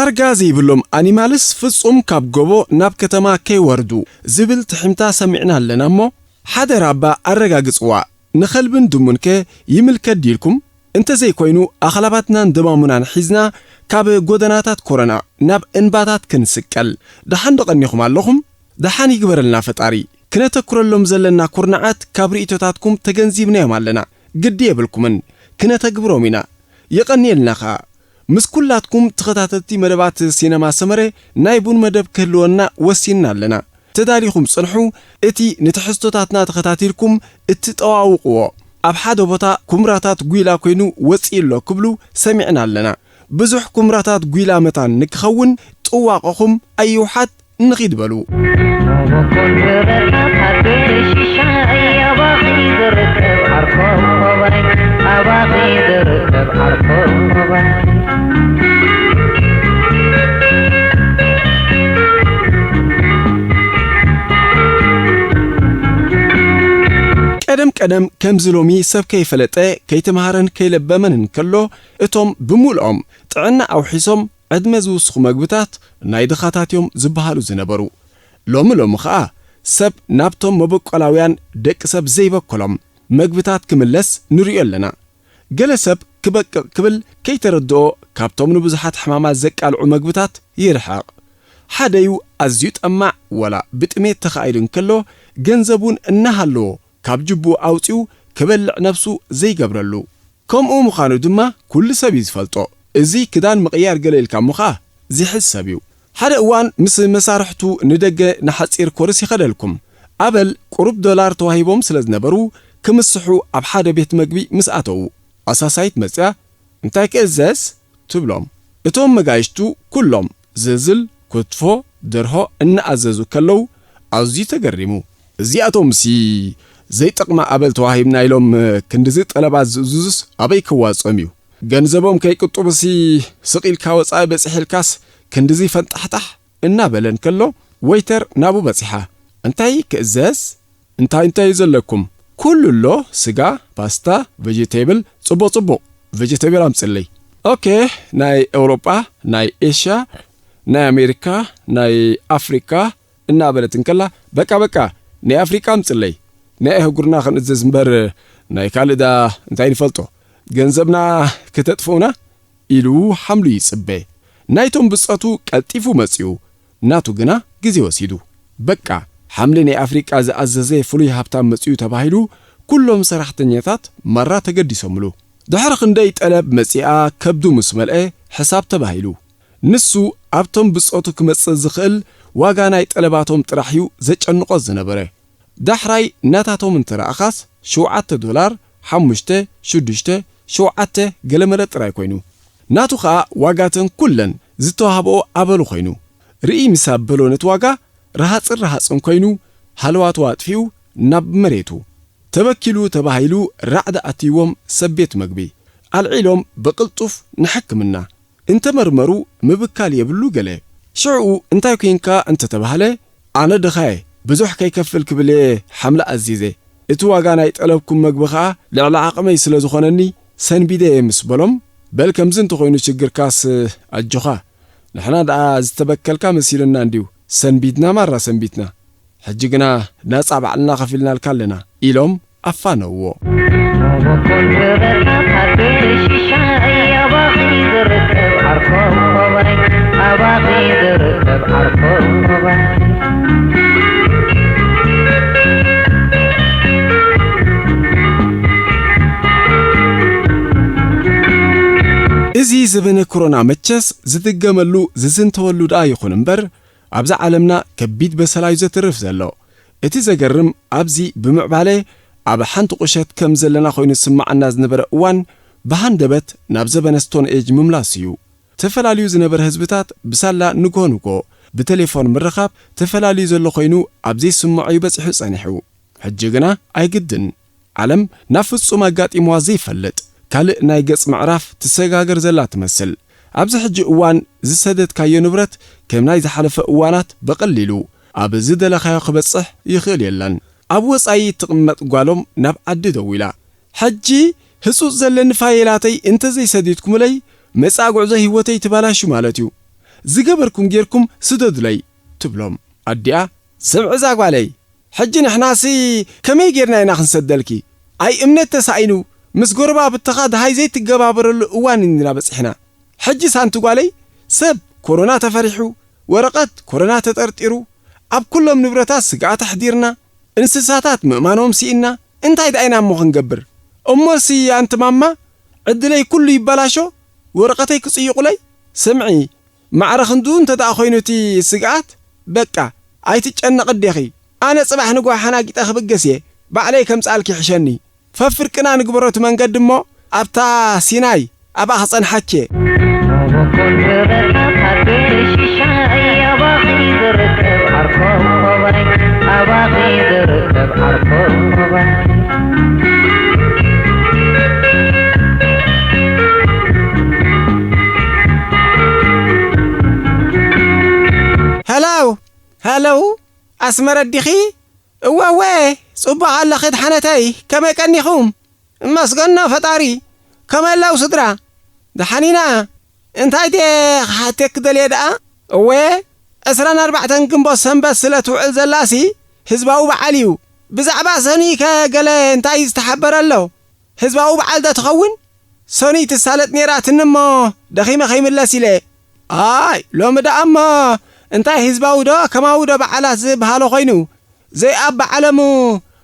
ዳርጋ ዘይብሎም ኣኒማልስ ፍጹም ካብ ጎቦ ናብ ከተማ ከይወርዱ ዝብል ትሕምታ ሰሚዕና ኣለና እሞ፣ ሓደራ እባ ኣረጋግጽዋ። ንኸልብን ድሙንከ ይምልከት ዲልኩም? እንተዘይኮይኑ ኣኽላባትናን ደማሙናን ሒዝና ካብ ጎደናታት ኮረና ናብ እንባታት ክንስቀል። ደሓን ዶ ቀኒኹም ኣለኹም? ደሓን ይግበረልና ፈጣሪ። ክነተኩረሎም ዘለና ኩርናዓት ካብ ርእይቶታትኩም ተገንዚብናዮም ኣለና። ግዲ የብልኩምን። ክነተግብሮም ኢና። የቐንየልና ኸኣ። ምስ ኩላትኩም ተኸታተልቲ መደባት ሲነማ ሰመረ ናይ ቡን መደብ ክህልወና ወሲንና ኣለና። ተዳሊኹም ጽንሑ፣ እቲ ንትሕዝቶታትና ተኸታቲልኩም እትጠዋውቕዎ፣ ኣብ ሓደ ቦታ ኩምራታት ጒላ ኮይኑ ወጺኡ ኣሎ ክብሉ ሰሚዕና ኣለና። ብዙሕ ኩምራታት ጒላ መታን ንክኸውን ጥዋቐኹም ኣይውሓድ፣ ንኺድ በሉ። ቀደም ቀደም ከምዚ ሎሚ ሰብ ከይፈለጠ፣ ከይተምሃረን ከይለበመን እንከሎ፣ እቶም ብምልኦም ጥዕና ኣውሒሶም ዕድመ ዝውስኹ መግብታት ናይ ድኻታት እዮም ዝበሃሉ ዝነበሩ። ሎሚ ሎሚ ኸኣ ሰብ ናብቶም መበቆላውያን ደቂ ሰብ ዘይበከሎም መግብታት ክምለስ ንርእዮ ኣለና። ገለ ሰብ ክበቅቕ ክብል ከይተረድኦ ካብቶም ንብዙሓት ሕማማት ዘቃልዑ መግብታት ይርሕቕ። ሓደዩ ኣዝዩ ጠማዕ ወላ ብጥሜት ተኻኢሉ እንከሎ ገንዘብ እውን እናሃለዎ ካብ ጅብኡ ኣውጺኡ ክበልዕ ነብሱ ዘይገብረሉ። ከምኡ ምዃኑ ድማ ኩሉ ሰብ እዩ ዝፈልጦ። እዚ ክዳን ምቕያር ገለ ኢልካ እሞ ኸኣ ዝሕዝ ሰብ እዩ። ሓደ እዋን ምስ መሳርሕቱ ንደገ ንሓጺር ኮርስ ይኸደልኩም። ኣበል ቁሩብ ዶላር ተዋሂቦም ስለ ዝነበሩ፣ ክምስሑ ኣብ ሓደ ቤት መግቢ ምስ ኣተዉ፣ ኣሳሳይት መጺኣ፣ "እንታይ ክእዘዝ?" ትብሎም። እቶም መጋይሽቱ ኩሎም ዝዝል፣ ክትፎ፣ ደርሆ እናኣዘዙ ከለዉ፣ ኣዝዩ ተገሪሙ። "እዚኣቶምሲ ዘይጠቕማ ኣበል ተዋሂብና ኢሎም ክንድዚ ጠለባት ዝእዝዙስ ኣበይ ከዋጽኦም እዩ? ገንዘቦም ከይቅጥቡሲ ስቕ ኢልካ ወጻኢ በጺሕ ኢልካስ ክንድዚ ፈንጣሕጣሕ?" እናበለ እንከሎ፣ ወይተር ናብኡ በጺሓ። "እንታይ ክእዘዝ?" "እንታይ እንታይ እዩ ዘለኩም?" "ኩሉ ኣሎ፣ ስጋ፣ ፓስታ፣ ቨጀቴብል።" "ጽቡቕ፣ ጽቡቕ፣ ቨጀቴብል ኣምጽለይ።" "ኦኬ፣ ናይ ኤውሮጳ፣ ናይ ኤሽያ፣ ናይ ኣሜሪካ፣ ናይ ኣፍሪቃ" እናበለት እንከላ፣ "በቃ፣ በቃ፣ ናይ ኣፍሪቃ ኣምጽለይ። ናይ ኣህጉርና ክንእዘዝ እምበር ናይ ካልእ ደኣ እንታይ ንፈልጦ? ገንዘብና ክተጥፍኡና?" ኢሉ ሓምሉ ይጽበ። ናይቶም ብጾቱ ቀልጢፉ መጺኡ፣ ናቱ ግና ግዜ ወሲዱ። በቃ፣ ሓምሊ ናይ ኣፍሪቃ ዝኣዘዘ ፍሉይ ሃብታም መጺኡ ተባሂሉ፣ ኩሎም ሰራሕተኛታት ማራ ተገዲሶምሉ። ድሕሪ ክንደይ ጠለብ መጺኣ ከብዱ ምስ መልአ፣ ሕሳብ ተባሂሉ። ንሱ ኣብቶም ብጾቱ ክመጽእ ዝኽእል ዋጋ ናይ ጠለባቶም ጥራሕ እዩ ዘጨንቖ ዝነበረ። ዳሕራይ ናታቶም እንተ ረኣኻስ፣ ሸውዓተ ዶላር፣ ሓሙሽተ፣ ሽዱሽተ፣ ሸውዓተ ገለመለ ጥራይ ኮይኑ። ናቱ ኸኣ ዋጋተን ኩለን ዝተዋህብኦ ኣበሉ ኮይኑ። ርኢ ምስ ኣበሎ ነቲ ዋጋ ረሃጽን ረሃጽን ኮይኑ፣ ሃለዋቱ ኣጥፊኡ ናብ መሬቱ። ተበኪሉ ተባሂሉ ራዕዲ ኣትይዎም ሰብ ቤት መግቢ። ኣልዒሎም ብቕልጡፍ ንሕክምና። እንተመርመሩ ምብካል የብሉ ገለ። ሽዕኡ እንታይ ኮንካ እንተተባህለ፣ ኣነ ድኻየ፣ ብዙሕ ከይከፍል ክብል እየ ሓምለ ኣዚዘ። እቲ ዋጋ ናይ ጠለብኩም መግቢ ኸኣ ልዕሊ ዓቕመይ ስለ ዝኾነኒ ሰንቢደ እየ ምስ በሎም፣ በል ከምዚ እንተኾይኑ ሽግርካስ ኣጆኻ። ንሕና ደኣ ዝተበከልካ መሲሉና እንድዩ፣ ሰንቢድና ማራ ሰንቢድና። ሕጂ ግና ናጻ ባዕልና ከፊልናልካ ኣለና ኢሎም ኣፋነውዎ። እዚ ዘበነ ኮሮና መቸስ ዝድገመሉ ዝዝንተወሉ ደኣ ይኹን እምበር፣ ኣብዛ ዓለምና ከቢድ በሰላዩ ዘትርፍ ዘሎ። እቲ ዘገርም፣ ኣብዚ ብምዕባለ ኣብ ሓንቲ ቁሸት ከም ዘለና ኮይኑ ዝስምዓና ዝነበረ እዋን፣ ብሃንደበት ናብ ዘበነ ስቶን ኤጅ ምምላሱ እዩ። ተፈላልዩ ዝነበረ ህዝብታት ብሳላ ንግሆ ንግሆ ብቴሌፎን ምርኻብ ተፈላልዩ ዘሎ ኮይኑ ኣብ ዘይስምዖ እዩ በጺሑ ጸኒሑ። ሕጂ ግና ኣይግድን። ዓለም ናብ ፍጹም ኣጋጢምዋ ዘይፈልጥ ካልእ ናይ ገጽ ምዕራፍ ትሰጋገር ዘላ ትመስል። ኣብዚ ሕጂ እዋን ዝሰደድካዮ ንብረት ከም ናይ ዝሓለፈ እዋናት ብቐሊሉ ኣብ ዝደለኻዮ ክበጽሕ ይኽእል የለን። ኣብ ወጻኢ እትቕመጥ ጓሎም ናብ ዓዲ ደዊላ፣ "ሕጂ ህጹጽ ዘለኒ ፋይላተይ እንተዘይሰዲድኩምለይ፣ መጻኢ ጉዕዞ ህይወተይ ትባላሹ ማለት እዩ። ዝገበርኩም ጌርኩም ስደዱለይ ትብሎም። ኣዲኣ፣ ስምዒ እዛ ጓለይ፣ ሕጂ ንሕናሲ ከመይ ጌርና ኢና ክንሰደልኪ? ኣይ እምነት ተሳኢኑ፣ ምስ ጎረባብትኻ ደሃይ ዘይትገባበረሉ እዋን ኢና በጺሕና። ሕጂ ሳንቲ ጓለይ፣ ሰብ ኮሮና ተፈሪሑ፣ ወረቐት ኮሮና ተጠርጢሩ፣ ኣብ ኩሎም ንብረታት ስግኣት ኣሕዲርና፣ እንስሳታት ምእማኖም ስኢንና፣ እንታይ ደኣ ኢና እሞ ክንገብር? እሞሲ ኣንቲ ማማ፣ ዕድለይ ኩሉ ይበላሾ፣ ወረቐተይ ክጽይቑለይ? ስምዒ፣ ማዕረ ክንድኡ እንተ ደኣ ኮይኑ እቲ ስግኣት፣ በቃ፣ ኣይትጨነቒ ኣዴኺ። ኣነ ጽባሕ ንግሆ ሓናጊጠ ክብገስ እየ፣ ባዕለይ ከምጽኣልኪ ይሕሸኒ። ፈፍርቅና ንግበሮ እቲ መንገዲ እሞ ኣብታ ሲናይ ኣብኣ ክጸንሓኪ እየ። ሄሎ፣ ሄሎ፣ ኣስመረ ዲኺ? እወ፣ እወ፣ ጽቡቕ ኣለኺ ድሓነተይ፣ ከመይ ቀኒኹም? እመስገኖ ፈጣሪ፣ ከመይ ኣለዉ ስድራ? ደሓን ኢና። እንታይ ድየ ክሓተኪ ደልየ ደኣ? እወ፣ ዕስራን ኣርባዕተን ግንቦት ሰንበት ስለ ትውዕል ዘላሲ ህዝባዊ በዓል እዩ። ብዛዕባ ሰኑይ ከ ገለ እንታይ ዝተሓበረ ኣሎ? ህዝባዊ በዓል ዶ ትኸውን? ሰኑይ ትሳለጥ ነይራትኒ እሞ ደኺመ ከይምለስ ኢለ። ኣይ፣ ሎሚ ደኣ እሞ እንታይ ህዝባዊ ዶ ከማዊ ዶ በዓላት ዝበሃሎ ኮይኑ? ዘይኣብ ዓለሙ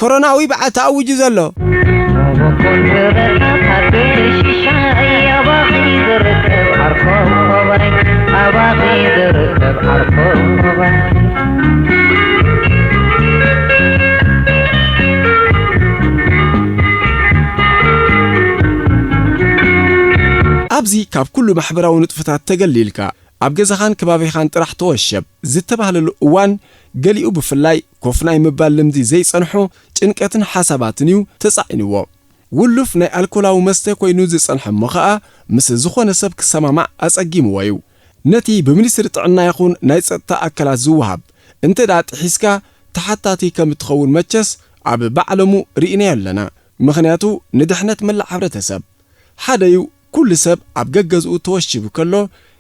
ኮሮናዊ በዓል ተኣዊጁ ዘሎ። ኣብዚ ካብ ኩሉ ማሕበራዊ ንጥፈታት ተገሊልካ ኣብ ገዛኻን ከባቢኻን ጥራሕ ተወሸብ ዝተባህለሉ እዋን፣ ገሊኡ ብፍላይ ኮፍ ናይ ምባል ልምዲ ዘይጸንሖ ጭንቀትን ሓሳባትን እዩ ተጻዒንዎ። ውሉፍ ናይ ኣልኮላዊ መስተ ኮይኑ ዝጸንሐ እሞ ኸኣ ምስ ዝኾነ ሰብ ክሰማማዕ ኣጸጊምዎ እዩ። ነቲ ብሚኒስትሪ ጥዕና ይኹን ናይ ጸጥታ ኣካላት ዝወሃብ እንተ ደኣ ጥሒስካ ተሓታቲ ከም እትኸውን መቸስ ኣብ ባዕለሙ ርኢናዮ ኣለና። ምኽንያቱ ንድሕነት መላእ ሕብረተሰብ። ሓደ እዩ፣ ኩሉ ሰብ ኣብ ገገዝኡ ተወሺቡ ከሎ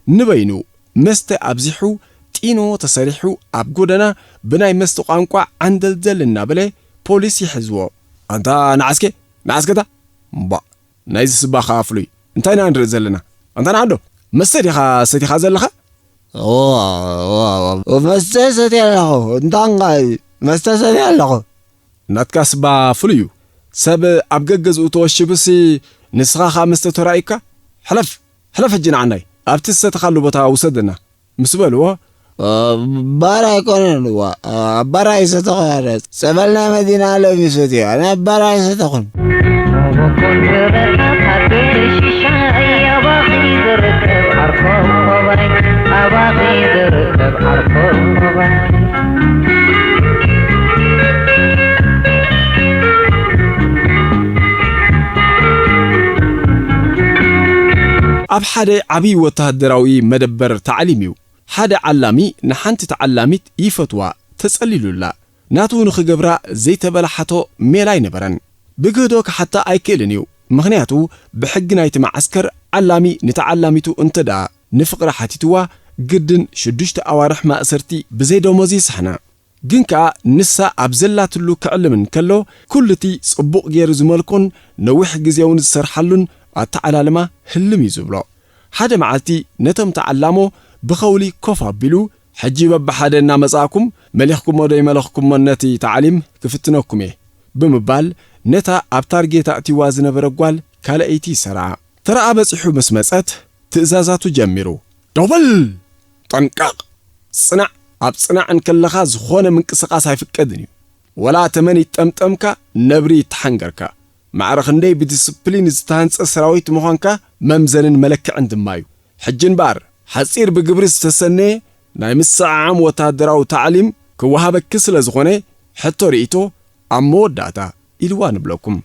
ንበይኑ መስተ ኣብዚሑ ጢኖ ተሰሪሑ ኣብ ጎደና ብናይ መስተ ቋንቋ ዓንደልደል እናበለ ፖሊስ ይሕዝዎ። ኣንታ ንዓስከ፣ ንዓስከታ፣ እምቧእ፣ ናይዚ ስባ ኸኣ ፍሉይ። እንታይ ኢና ንርኢ ዘለና? ኣንታ ንዓዶ፣ መስተ ዲኻ ሰቲኻ ዘለኻ? እዋ፣ እዋ፣ እዋ፣ መስተ ሰትየ ኣለኹ። እንታንጋ እዩ? መስተ ሰትየ ኣለኹ። ናትካ ስባ ፍሉይ እዩ። ሰብ ኣብ ገገዝኡ ተወሺቡሲ ንስኻ ኸኣ መስተ ተራእዩካ? ሕለፍ፣ ሕለፍ ሕጂ ንዓናይ። ኣብቲ ዝሰተኻሉ ቦታ ውሰደና። ምስ በልዎ፣ እ፣ ባር ኣይኮነን እዋ፣ እ፣ ኣብ ባር ኣይሰተኹን ኣነ። ጸበል ናይ መዲና ሎሚ ሰትየ፣ ኣነ ኣብ ባር ኣይሰተኹን። ኣብ ሓደ ዓብዪ ወተሃደራዊ መደበር ታዕሊም እዩ። ሓደ ዓላሚ ንሓንቲ ተዓላሚት ይፈትዋ፣ ተጸሊሉላ። ናቱ ንኽገብራ ዘይተበላሓቶ ሜላ ኣይነበረን። ብግህዶ ክሓታ ኣይክእልን እዩ። ምኽንያቱ ብሕጊ ናይቲ መዓስከር ዓላሚ ንተዓላሚቱ እንተ ደኣ ንፍቕሪ ሓቲትዋ፣ ግድን ሽዱሽተ ኣዋርሕ ማእሰርቲ ብዘይ ደሞዝ ይስሕና። ግን ከኣ ንሳ ኣብ ዘላትሉ ክዕልም እንከሎ፣ ኩሉ እቲ ጽቡቕ ገይሩ ዝመልኮን ነዊሕ ግዜ እውን ዝሰርሓሉን ኣተዓላልማ ህልም እዩ ዝብሎ። ሓደ መዓልቲ ነቶም ተዓላሞ ብኸውሊ ኮፍ ኣቢሉ፣ "ሕጂ በብሓደ እናመጻእኩም መሊኽኩሞ ዶ ይመለኽኩሞ ነቲ ታዕሊም ክፍትነኩም እየ" ብምባል፣ ነታ ኣብ ታርጌት ኣእትይዋ ዝነበረ ጓል ካልኣይቲ ይሰርዓ። ተራኣ በጺሑ ምስ መጸት፣ ትእዛዛቱ ጀሚሩ። "ደው በል! ጠንቀቕ! ጽናዕ! ኣብ ጽናዕ እንከለኻ ዝኾነ ምንቅስቓስ ኣይፍቀድን እዩ። ወላ ተመን ይጠምጠምካ፣ ነብሪ ይተሓንገርካ። ማዕረ ክንደይ ብዲስፕሊን ዝተሃንጸ ሰራዊት ምዃንካ መምዘንን መለክዕን ድማ እዩ። ሕጂ እምበኣር፣ ሓጺር ብግብሪ ዝተሰነየ ናይ ምስዕዓም ወተሃደራዊ ታዕሊም ክወሃበኪ ስለ ዝኾነ፣ ሕቶ ርእይቶ ኣብ መወዳእታ ኢልዋ ንብለኩም።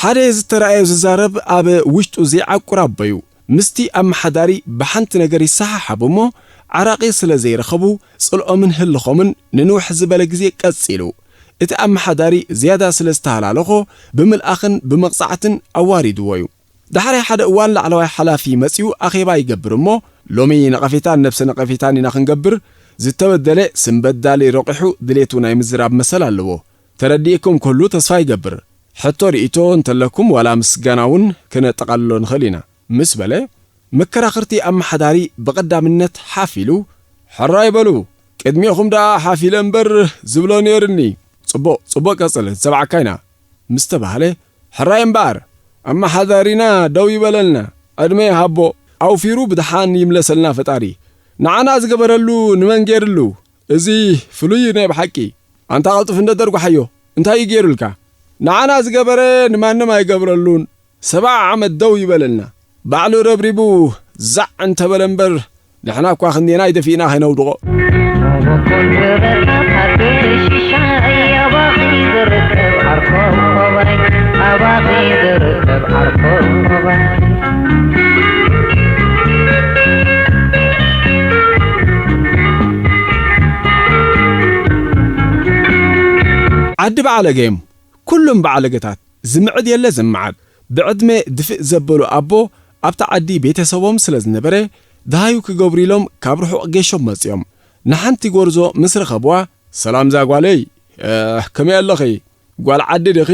ሓደ ዝተራእዮ ዝዛረብ ኣብ ውሽጡ ዘይዓቁር ኣቦዩ። ምስቲ ኣመሓዳሪ ብሓንቲ ነገር ይሰሓሓቡ እሞ፣ ዓራቒ ስለ ዘይረኸቡ፣ ጽልኦምን ህልኾምን ንንውሕ ዝበለ ግዜ ቀጺሉ። እቲ ኣመሓዳሪ ዝያዳ ስለ ዝተሃላለኾ፣ ብምልኣኽን ብመቕጻዕትን ኣዋሪድዎ እዩ። ዳሕራይ ሓደ እዋን ላዕለዋይ ሓላፊ መጺኡ ኣኼባ ይገብር እሞ፣ "ሎሚ ነቐፌታን ነብሰ ነቐፌታን ኢና ክንገብር፣ ዝተበደለ ስም በዳሊ ረቑሑ ድሌቱ ናይ ምዝራብ መሰል ኣለዎ። ተረዲእኩም ክህሉ ተስፋ ይገብር። ሕቶ ርእይቶ እንተለኩም ዋላ ምስጋና እውን ክነጠቓልሎ ንኽእል ኢና" ምስ በለ፣ መከራኽርቲ ኣመሓዳሪ ብቐዳምነት ሓፍ ኢሉ፣ "ሕራይ በሉ፣ ቅድሜኹም ደኣ ሓፍ ኢለ እምበር ዝብሎ ነይርኒ። ጽቡቕ፣ ጽቡቕ ቀጽል፣ ንሰምዓካ ኢና" ምስ ተባህለ፣ "ሕራይ እምበኣር፣ ኣመሓዳሪና ደው ይበለልና፣ ዕድመ ይሃቦ፣ ኣውፊሩ ብደሓን ይምለሰልና ፈጣሪ። ንዓና ዝገበረሉ ንመን ገይርሉ? እዚ ፍሉይ እዩ ናይ ብሓቂ። ኣንታ ቀልጥፍ እንደ ደርጓሓዮ፣ እንታይ እዩ ገይሩልካ? ንዓና ዝገበረ ንማንም ኣይገብረሉን። ሰብዓ ዓመት ደው ይበለልና። ባዕሉ ረብሪቡ ዛዕ እንተበለ እምበር፣ ንሕና እኳ ክንዴና ኣይደፊእና ከይነውድቖ።" ዓዲ በዓለገ እዮም። ኩሎም በዓለገታት፣ ዝምዕድ የለ ዝመዓድ። ብዕድመ ድፍእ ዘበሉ ኣቦ ኣብታ ዓዲ ቤተሰቦም ስለ ዝነበረ፣ ደሃዩ ክገብሩ ኢሎም ካብ ርሑቕ ጌሾም መጺኦም። ንሓንቲ ጎርዞ ምስ ረኸብዋ፣ "ሰላም እዛ ጓለይ፣ እ፣ ከመይ ኣለኺ? ጓል ዓዲ ዲኺ?"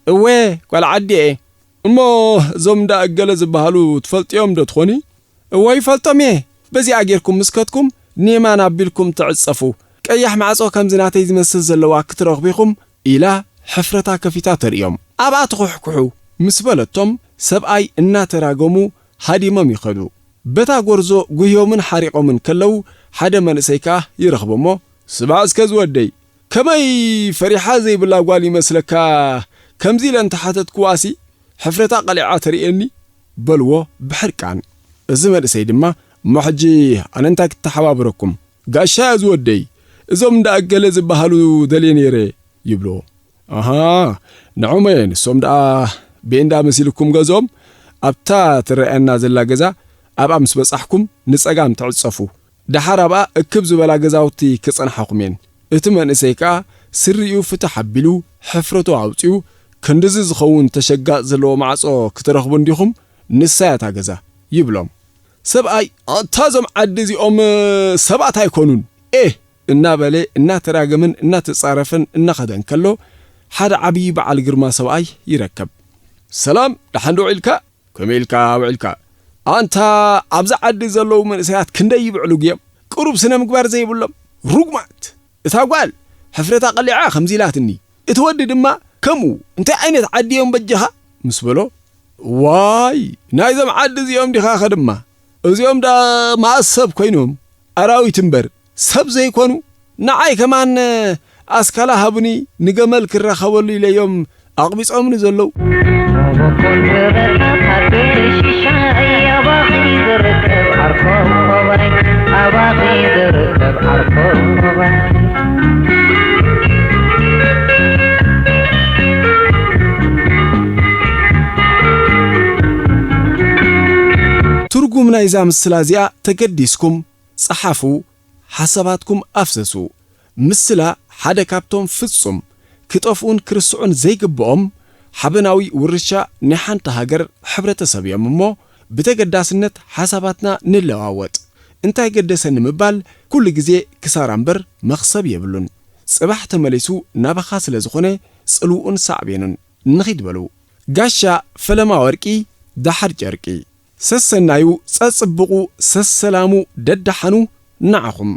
"እወ፣ ጓል ዓዲ እየ። እሞ እዞም እንዳ እገለ ዝበሃሉ ትፈልጥዮም ዶ ትኾኒ?" "እወ ይፈልጦም እየ። በዚኣ ጌርኩም ምስ ከድኩም ንየማን ኣቢልኩም ትዕጸፉ። ቀያሕ ማዕጾ ከምዚ ናተይ ዝመስል ዘለዋ ክትረኽቡ ኢኹም" ኢላ ሕፍረታ ከፊታ ተርእዮም። ኣብኣ ትኹሕኩሑ ምስ በለቶም ሰብኣይ እናተራገሙ ሃዲሞም ይኸዱ። በታ ጎርዞ ጉህዮምን ሓሪቖምን ከለዉ ሓደ መንእሰይ ከኣ ይረኽቦ እሞ፣ "ስማዕ እስከ ዝወደይ፣ ከመይ ፈሪሓ ዘይብላ ጓል ይመስለካ? ከምዚ ኢለ እንተሓተትክዋሲ ሕፍረታ ቀሊዓ ተርእየኒ" በልዎ ብሕርቃን። እዚ መንእሰይ ድማ፣ "እሞ ሕጂ ኣነ እንታይ ክተሓባብረኩም? ጋሻ እያ ዝወደይ፣ እዞም እንዳ እገለ ዝበሃሉ ደልየ ነይረ" ይብልዎ። "ኣሃ፣ ንዖም እየ፣ ንሶም ደኣ ቤንዳ መሲልኩም ገዝኦም ኣብታ ትረኣየና ዘላ ገዛ ኣብኣ ምስ በጻሕኩም ንጸጋም ትዕጸፉ። ደሓር ኣብኣ እክብ ዝበላ ገዛውቲ ክጸንሓኹም እየን።" እቲ መንእሰይ ከኣ ስሪኡ ፍትሕ ኣቢሉ፣ ሕፍረቱ ኣውጺኡ፣ "ክንድዚ ዝኸውን ተሸጋጥ ዘለዎ ማዕጾ ክትረኽቡ እንዲኹም፣ ንሳ እያ እታ ገዛ" ይብሎም። ሰብኣይ፣ "ኣታ እዞም ዓዲ እዚኦም ሰባት ኣይኮኑን፣ ኤህ!" እናበለ እናተራገመን እናተጻረፈን እናኸደ እንከሎ፣ ሓደ ዓብዪ በዓል ግርማ ሰብኣይ ይረከብ። "ሰላም፣ ደሓን ዶ ውዒልካ? ከመይ ኢልካ ውዒልካ? ኣንታ ኣብዛ ዓዲ ዘለዉ መንእሰያት ክንደይ ይብዕሉግ እዮም፣ ቅሩብ ስነ ምግባር ዘይብሎም ርጉማት። እታ ጓል ሕፍረታ ቀሊዓ ከምዚ ኢላትኒ፣ እቲ ወዲ ድማ ከምኡ። እንታይ ዓይነት ዓዲ እዮም በጃኻ?" ምስ በሎ፣ "ዋይ፣ ናይዞም ዓዲ እዚኦም ዲኻኸ ድማ? እዚኦም ደኣ መኣስ ሰብ ኮይኖም፣ ኣራዊት እምበር ሰብ ዘይኮኑ? ንዓይ ከማን ኣስካላ ሃቡኒ፣ ንገመል ክራኸበሉ ኢለዮም ኣቕቢጾምኒ ዘለዉ።" ትርጉም ናይዛ ምስላ እዚኣ ተገዲስኩም ጸሓፉ፣ ሓሳባትኩም ኣፍሰሱ። ምስላ ሓደ ካብቶም ፍጹም ክጠፍኡን ክርስዑን ዘይግብኦም ሓበናዊ ውርሻ ናይ ሓንቲ ሃገር ሕብረተሰብ እዮም እሞ፣ ብተገዳስነት ሓሳባትና ንለዋወጥ። እንታይ ገደሰኒ ምባል ኩሉ ግዜ ክሳራ እምበር መኽሰብ የብሉን። ጽባሕ ተመሊሱ ናባኻ ስለ ዝኾነ ጽልውኡን ሳዕቤኑን። ንኺድ በሉ። ጋሻ ፈለማ ወርቂ፣ ደሓር ጨርቂ። ሰሰናዩ ጸጽብቑ ሰሰላሙ ደደሓኑ ንዓኹም።